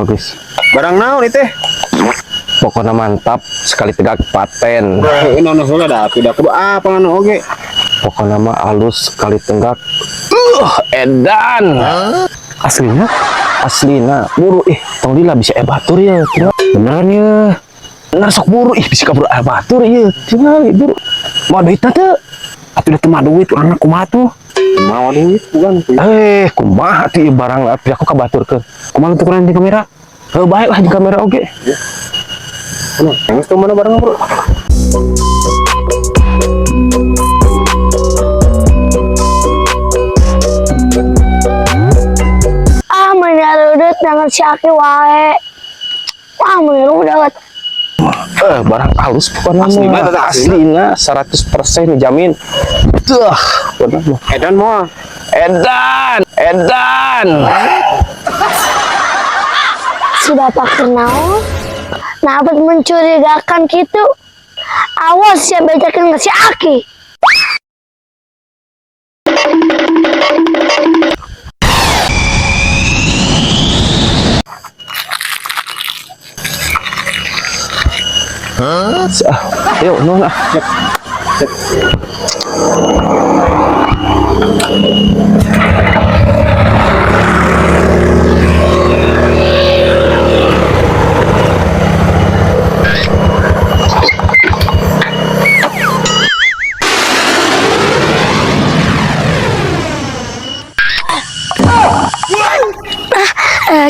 Bagus. Barang naon itu teh? Pokoknya mantap, sekali tegak paten. Heuh, naon heula da atuh da kudu apa anu oge. Pokoknya mah alus sekali tenggak. Edan. Aslinya? Aslina, buru ih, tong lila bisa batur ya. Tinggal. Beneran ya? Bener sok buru ih, bisa kabur batur ya. Tinggal buru. Mau duit teh? Atuh da teu mah duit urang kumaha tuh? Mau duit bukan. Kumaha tuh ieu barang lah, aku kabaturkeun. Kumaha tukeran di kamera? Heuh, baik lah di kamera oge. Mana? Geus tuh mana barang, Bro? Ah, menyarudut dengan si Aki wae. Wah, menyarudut. Barang halus pokoknya Aslina, mah. teteh, Aslina 100% dijamin. Tuh, pokoknya mah. Edan moal. Edan, edan. Si bapak kenal. Nah, mencurigakan gitu. Awas ya bejakin ke si Aki. Ah, yuk, nuhun ah.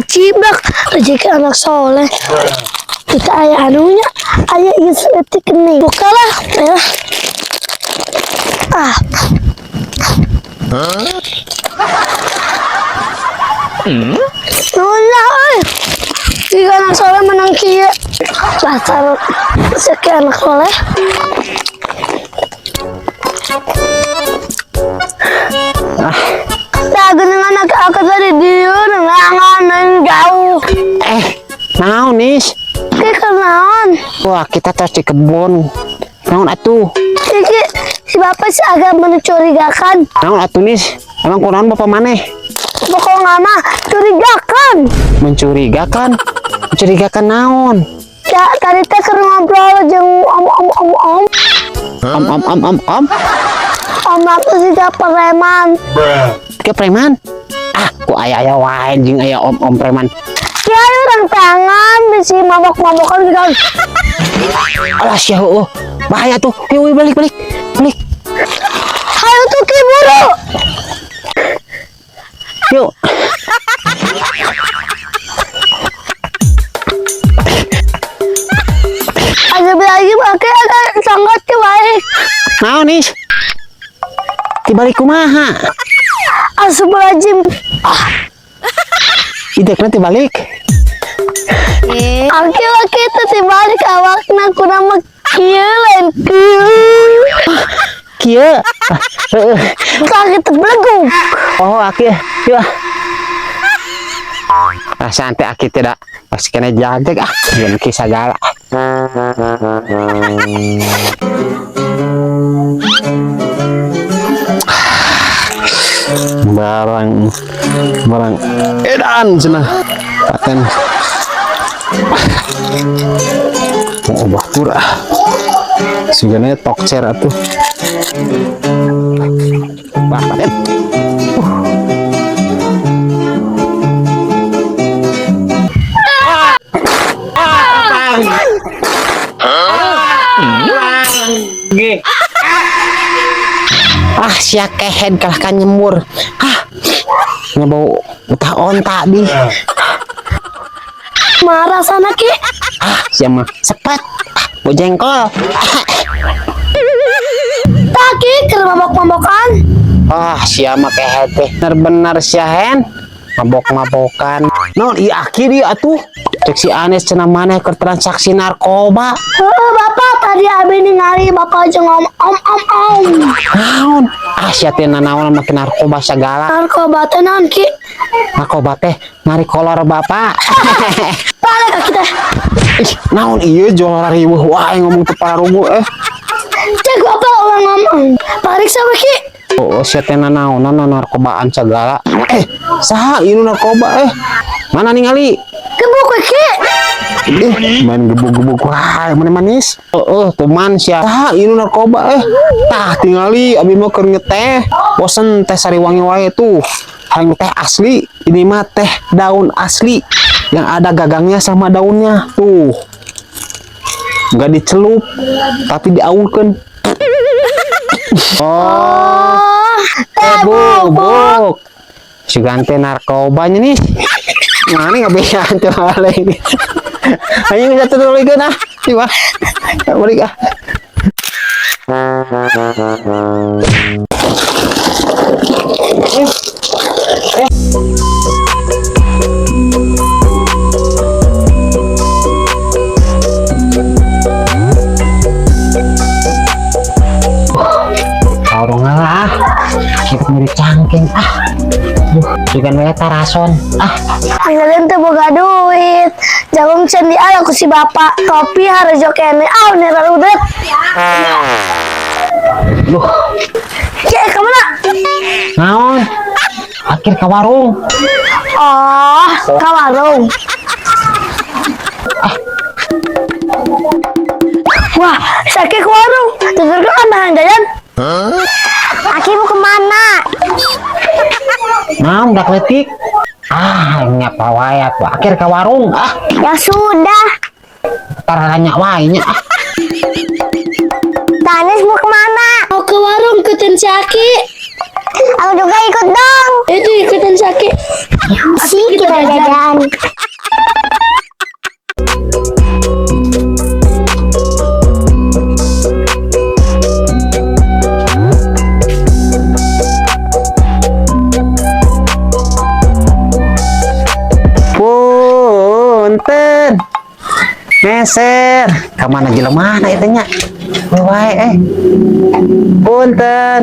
Cibak rezeki anak soleh. Kita ayah anunya, ayah ingin sedetik nih. Bukalah, ya. Ah. Nuna, oi. Jika anak soleh menang kia. Dasar rezeki anak soleh. Ah. Dengan anak aku tadi dieu nenangan jauh. Naon nis? Ki kenaon? Wah, kita tos di kebun. Naon atuh? Ki, si bapak sih agak mencurigakan. Naon atuh nis? Emang kunaon bapak maneh? Pokoknya mah curigakan. Mencurigakan? Mencurigakan naon? Ya tadi teh keur ngobrol jeung om om om om. Om om om om om. Om aku sih preman. Ke preman? Ah, ku aya-aya wae jeung aya om-om preman. Ya orang tangan bisi mabok-mabokan gitu. Alas ya heueuh. Bahaya tuh. Yuk, balik balik. Balik. Hayu tuh ki buru. Yuk. Ada lagi pakai agak sangat ke baik. Naon nis? Dibalik kumaha? Astagfirullahaladzim. Idekna tibalik. Aki laki itu dibalik awakna kurang mah kieu lain kieu. Kieu. Heeh. Kaki terbelegu. Oh, aki. Yuk. Ah, santai aki tidak pasti kena jaga ah, jeung ki sagala. Barang barang edan cenah. Paten. Mau batur ah. Sigana tokcer atuh. Wah, paten. Ah, sia kehed kalah ka nyemur. Ah, ngebau utah onta di. Marah sana ki. Ah, sia mah sepet. Ah, bau jengkol. Taki keur mabok-mabokan. Ah, sia mah kehed teh. Bener-bener sia hen. Mabok-mabokan. Naon ieu aki ieu atuh? Cek si Anes cenah maneh keur transaksi narkoba. Heuh, bapak tadi abi ningali bapak jeung om om om om. Naon? Ah, sia teh nanaon make narkoba sagala. Narkoba teh naon ki? Narkoba teh narik kolor bapak. Balik ka kita. Ih, naon ieu jual riweuh wae ngomong teu parugu eh. Cek bapak ulang ngomong. Pariksa we ki. Oh, sia teh nanaonan narkobaan sagala. Eh, saha ieu nu narkoba eh? Mana ningali? Gebuk we, Ki. Ih, main gebuk-gebuk wae, mana manis. Oh, tuman sia. Tah, ini narkoba eh. Tah, tingali abi mah keur ngeteh. Bosen teh sariwangi wae tuh. Hayang teh asli, ini mah teh daun asli yang ada gagangnya sama daunnya tuh. Nggak dicelup, tapi diaulkeun. Oh, Oh, teh bubuk. Sugan teh narkobanya nih. Mana nggak bisa tuh ini. Ayo bisa tuh lagi ah. Coba. Balik ah. Warung lah. Kita nyari cangkeng ah. Duh, sugan we tarason ah. Anggaran teu boga duit. Jagung can diala ku si bapak. Kopi harus kene. Ah, nerarudet. Duh, Ki, ka mana? naon? Akhir ke warung. Oh, ka warung. Wah, sakit ke warung. Tutur kan bahan jajan. Aki mau kemana? Naon budak leutik? Ah, nyapa wae atuh. Akhir ke warung ah. Ya sudah. Taranya wae nya ah. Tanis mau kemana? Mau ke warung ikutin si Aki. Aku juga ikut dong. Itu ikutin si Aki. Sih kita jajan. Punten. Meser. Ka mana jelema mana itu nya? We wae eh. Punten.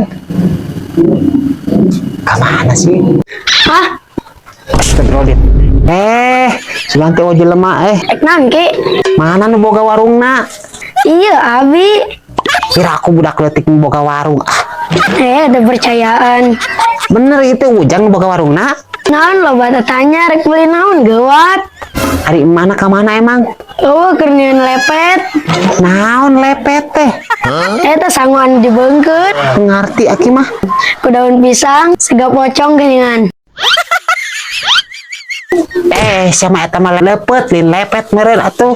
Ka mana sih? Hah? Astagfirullahaladzim. Eh, sugan teh jelema eh. Ek naon, Ki? Mana nu boga warungna? Iya, Abi. Kira aku budak leutik nu boga warung. Ah, Eh, ada percayaan. bener itu Ujang nu boga warungna? Naon lo bata tanya rek beli naon gawat. Hari mana ka mana emang? Oh, kernian lepet. Naon lepet teh? Eta sanguan dibeungkeut. Ngarti aki mah. Ku daun pisang, sega pocong geningan. Eh, sama eta mah lepet, lin lepet meureun atuh.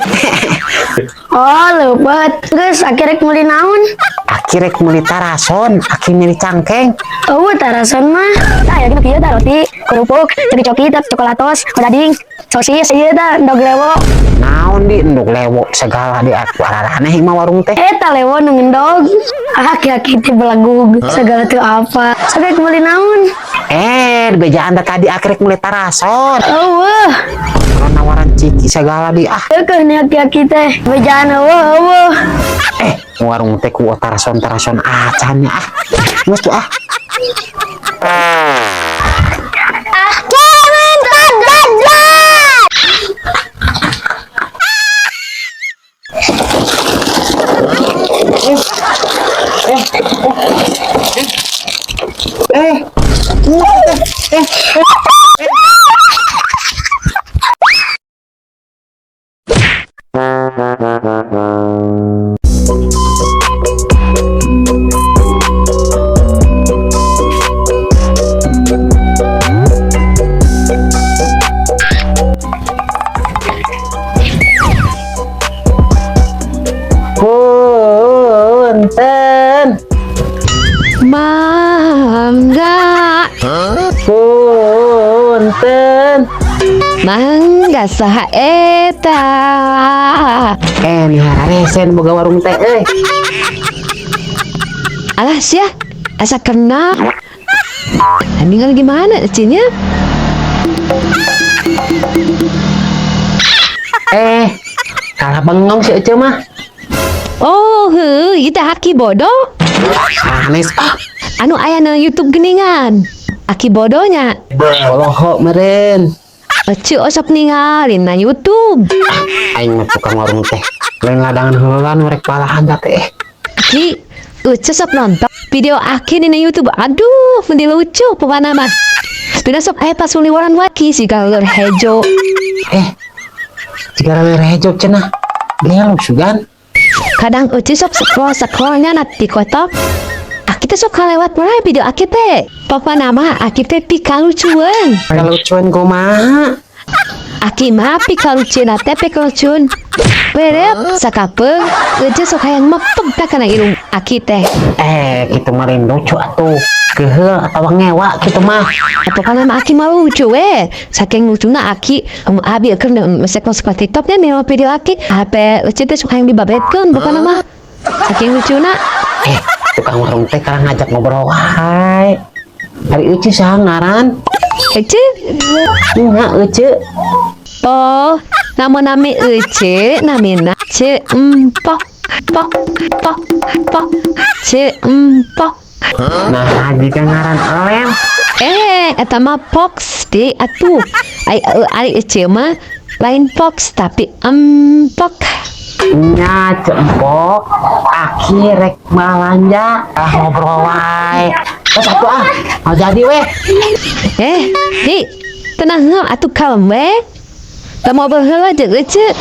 Oh, lepet. Geus akhirnya meuli naon? Aki rek meuli tarason, aki meuli cangkeng. Oh, tarason mah. Tah, ya kieu tah roti, kerupuk, coki-coki, tah coklatos, odading, sosis, ieu tah endog lewo. Naon di endog lewo segala di atuh araraneh mah warung teh. Eta lewo nu ngendog. Ah, aki-aki teh belagug, segala teu apa. Sampai meuli naon? Eh, bejaan teh tadi aki rek meuli tarason. Eueuh. Kalau nawaran ciki segala di ah. Keukeuh nih aki-aki teh. Bejaan eueuh eueuh. Eh, warung teh ku tarason-tarason acan nya ah. Geus tuh ah. Kevin jajan. Eh, eh, Punten. Mangga, Punten. mangga saha eta. Eh, nih hararesen boga warung teh euy. Alah sia, asa kenal. Ninggal gimana cinya? Eh, kalah bengong si Ece mah. Oh, heuh, ieu teh Aki bodoh. Sanes ah, Anu aya na YouTube geningan. Aki bodohnya. Bolohok meren. Ece osok ningalin na YouTube. Aing mah tukang warung teh. Lain ladangan heula nu rek palahan teh. Aki, Ece sok nonton video Aki dina YouTube. Aduh, meni lucu pokokna mah. Dina sok aya pasuliwaran waki si galur hejo. Eh, Jika rejok cenah. Gelo sugan. Kadang Uci sok scroll scrollnya na TikTok. Aki teh sok kalewat mulai video Aki teh. Pokokna mah Aki teh pikalucueun. Kalucuan kumaha? Aki mah pikalucueun teh pikalucueun. Berep sakapeung Uci sok hayang mepeg kana irung Aki teh. Eh, gitu mah lain lucu atuh. Keheul atau ngewa gitu mah. Pokoknya mah Aki mah lucu we. Saking lucuna Aki, abi keur scroll scroll TikToknya nih video Aki. HP Uci teh sok hayang dibabetkeun pokokna mah. Saking lucuna. Eh, tukang warung teh kalah ngajak ngobrol wae. Ari Uci saha ngaran? Ece. Nya Uci. Oh, namo nami Ece, namina Ce empok pok pok pok Ce empok. Nah, jika ngaran elem. Eh, eta mah pox di atuh. Ai ari Ece mah lain pox tapi empok. Nya cempok, Aki rek balanja, ah ngobrol wae. Terus atuh ah, mau jadi weh. Eh, hi, tenang heula atuh kalem we. Teu ngobrol heula jeung Ece.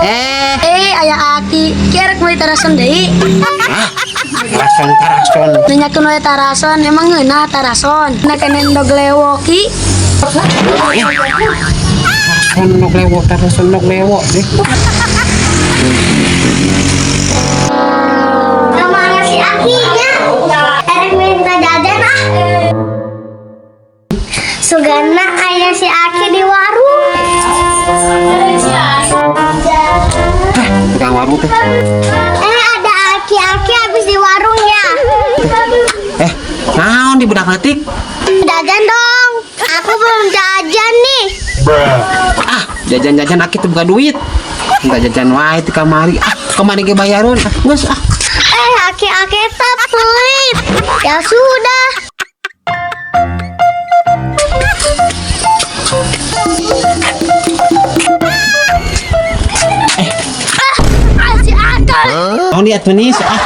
Eh, Eh, ayah Aki, kira meuli tarason deui. Tarason tarason. Nanyakeun we tarason, emang ngeunah tarason. Na kenen dog lewoki. Tarason nok lewo, tarason nok lewo deh. Kemana si Aki nya? Erek minta jajan ah. Sugana ayah si Aki di warung. Tukang warung teh. Eh, ada Aki-Aki habis di warung ya. Eh, naon di budak leutik? Jajan dong. Aku belum jajan nih. Ah, jajan-jajan Aki teu boga duit. Enggak jajan wae ti kamari. Ah, kamari ge bayareun. Ah, geus ah. Eh, Aki-Aki tak pelit. Ya sudah. Ah, si Aki. Naon lihat manis ah.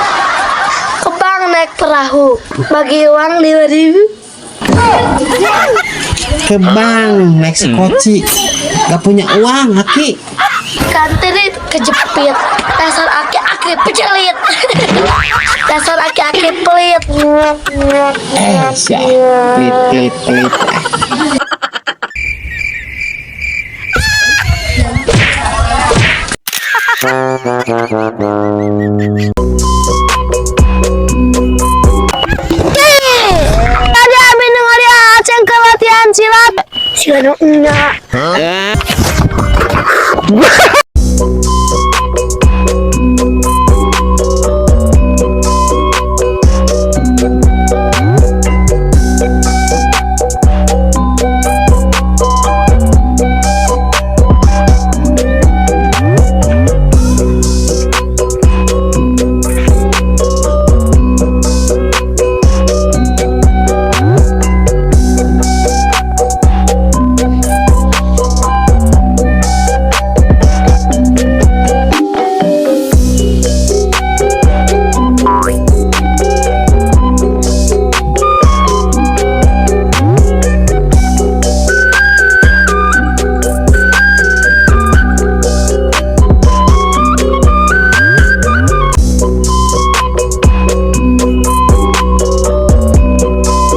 Ke bank naik perahu. Bagi uang 5.000. Ke bank naik sekoci. Gak punya uang, Aki. Kantin kejepit. Dasar aki-aki pelit. Dasar aki-aki pelit. Eh, sia. Pelit, pelit, pelit. Ah. Tadi Abi dengar ya Aceng ke latihan silat. Silat enggak. Eh.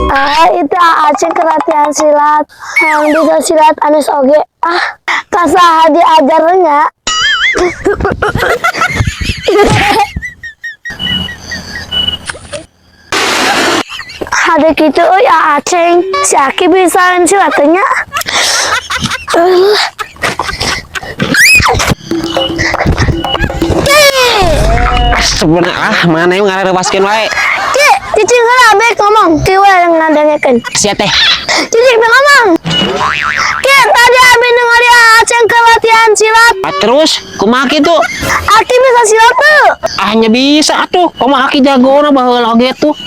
Ah, itu Aceng ke latihan silat. Yang bisa silat Anis oge. Ah, kasaha diajarnya. Ada gitu euy Aceng. Si Aki bisa silatnya. Sebenarnya ah, mana yang ngarewaskeun wae. Ki, cicing heula bek ngomong. Ki we ngadengekeun. Sia teh. Cicing teu ngomong. Ki, tadi abi dengar ya Aceng ke latihan silat. Ah, terus kumaha kitu? Aki bisa silat tuh. Ah, nya bisa atuh. Kumaha Aki jagona baheula oge tuh.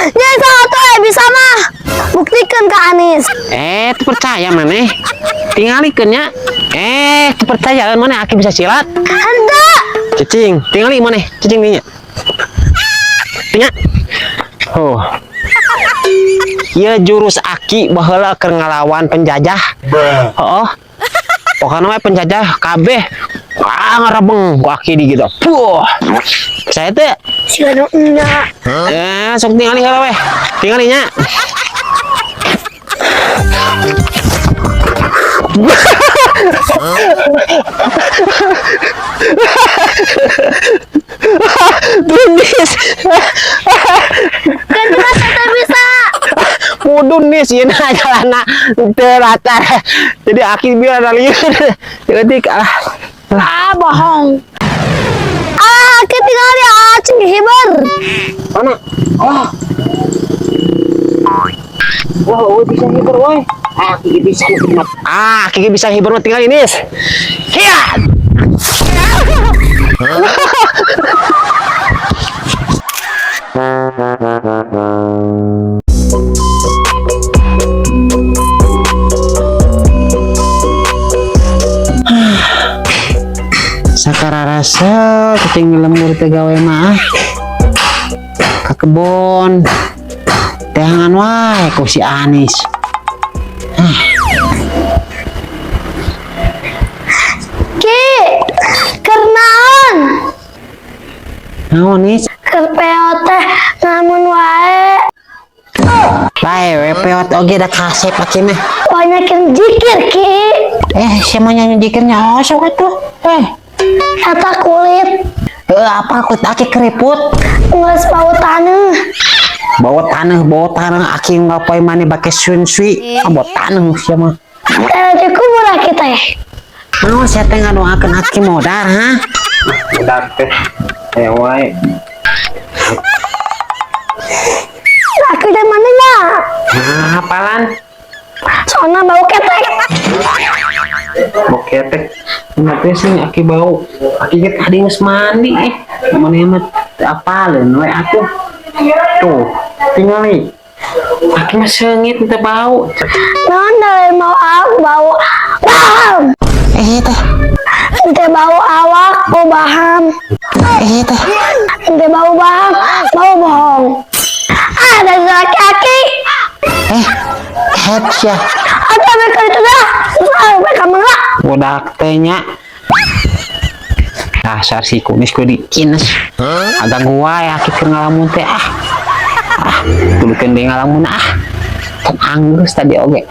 Nya atuh bisa mah. Buktikan ke Anis. Eh, teu percaya maneh. Tingalikeun nya. Eh, teu percaya maneh Aki bisa silat. Henteu. Cicing, tingali maneh, cicing dinya. Tinggal. Oh. Ieu jurus Aki. Aki baheula keur ngalawan penjajah. Heeh. Pokoknya mah penjajah kabeh ah ngarebeng ku Aki di gitu. Puh. Saya teh Siga nu enya. Eh, sok tingali heula weh. Tingali nya. Dunis. Kan jelas teh bisa. Mudun nih sih nah jalana teu rata. Jadi Aki biar ada lieur. Jadi ah Ah, bohong. Ah, Aki tinggal di acing hiber. Mana? Wah. Wah, oh, bisa hiber woi. Ah, Kiki bisa hiber. Ah, Kiki bisa hiber mah tinggal ini. Hiya. Sakararasa cacing lembur teh gawe mah ah. Ka kebon teangan wae ku si Anis. Ki, kernaon? Naon Nis? Keur peot teh ngamun wae. Bae we peot oge da kasep aki mah. Banyakin jikir, Ki. Eh, siapa nyanyi jikirnya? Oh, sok atuh. Eh, Eta kulit apa kulit aki keriput? Geus bau taneuh. Bau tanah aki ngapain mana pakai sunsui? Ah, bau tanah siapa? Eh, dikubur aki teh. Naon sia teh ngadoakeun aki modar, ha? Modar teh. Eh, wae. Aki dari mana nya? Nah, hafalan. Soalnya bau ketek. Bau ketek. Kenapa sih aki bau? Aki ge tadi geus mandi eh. Mana mah teu apaleun we atuh. Tuh, tingali. Aki mah seungit teu bau. Naon dari mau bau baham. Eh, teh. Ente bau awak, bau baham. Eh, teh. Ente bau baham, bau bohong. Ah, dari laki-laki. Eh, head ya. Ada mereka itu dah. Ah, mereka mengelak. Bodak teh nya. Dasar si kumis ku dikines. Agak gua ya aki keur ngalamun teh ah. Ah, tulukeun deui ngalamun ah. Tong anggeus tadi oge.